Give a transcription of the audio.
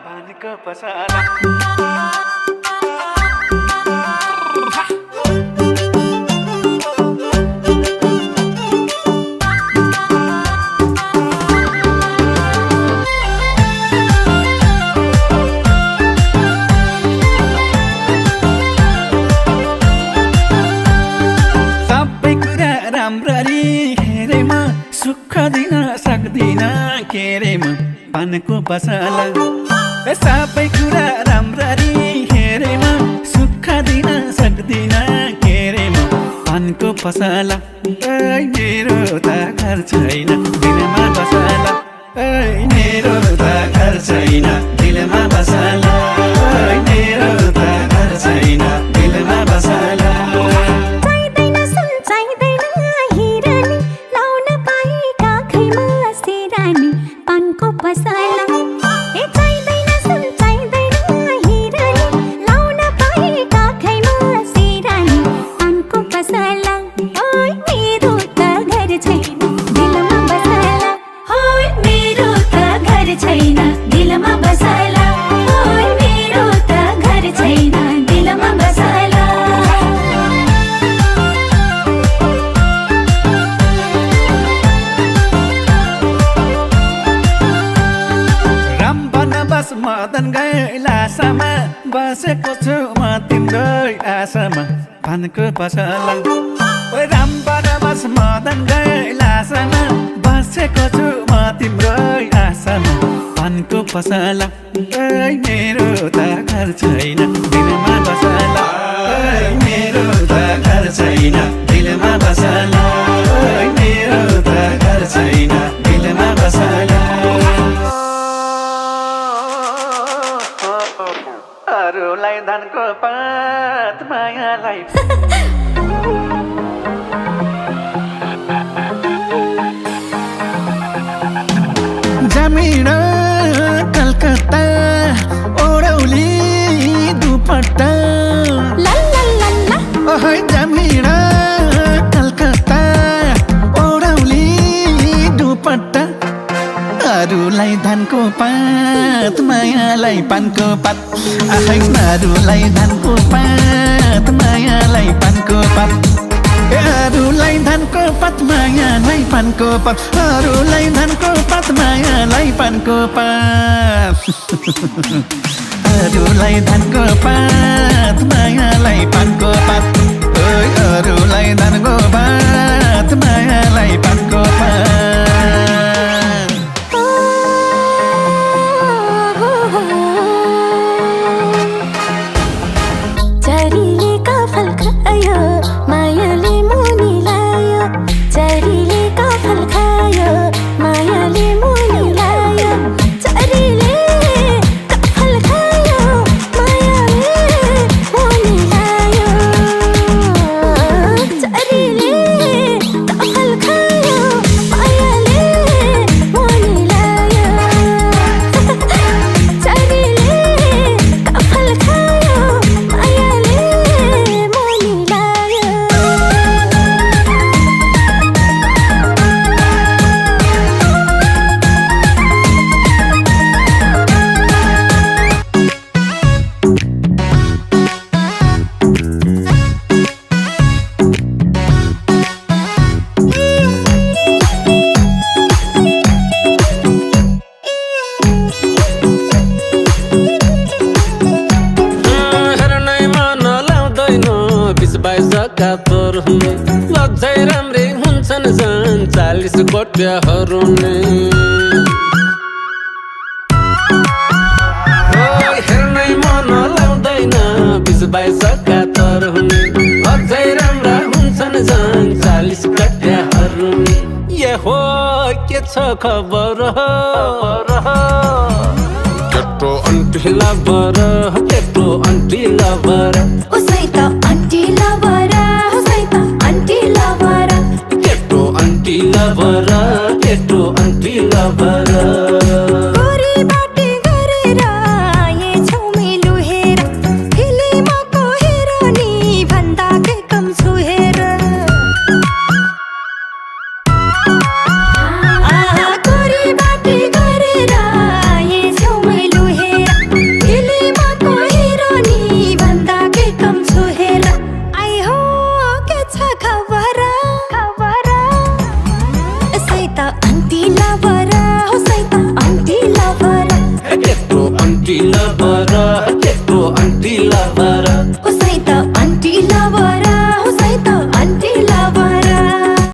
Panik pasala. सुख दिन सक्दिन के रे म पानको पसला सबै कुरा राम्ररी हेरेम सुख दिन सक्दिन के रे म पानको पसला मेरो त घर छैन दिलमा बसला मेरो त घर छैन दिलमा बसला मेरो त घर छैन दिलमा बसला मदन गैला आशामा बसेको छु म तिम्रो आशामा पानको पसला रामबाट बस मदन गैला आशामा बसेको छु म तिम्रो आशामा पानको पसला मेरो त घर छैन दिलमा बसला मेरो त घर छैन दिलमा बसला मेरो त घर छैन दिलमा बसला अरूलाई धनको पात मायालाई जमिन कलकत्ता ओडौली दुपट्टा ओहै जमिन कलकत्ता ओडौली दुपट्टा अरूलाई धनको पात मायालाई पानको पात अरूलाई धनको पात मायालाई पानको पात अरूलाई धनको पात मायालाई पानको पात अरूलाई धनको पात मायालाई पानको पात अरूलाई धनको पात मायालाई पानको पात अरूलाई धनको पात मायालाई पानको पात लज्जै राम्रै हुन्छन् झन् 40 कोट्याहरू नै हेर्नै मन लाउँदैन 20-22 71 हुने अझै राम्रा हुन्छन् झन् 40 कोट्याहरू नै ए हो के छ खबर केटो अन्टी लभर केटो अन्टी लभर उसै त aunty lover Keto anti lover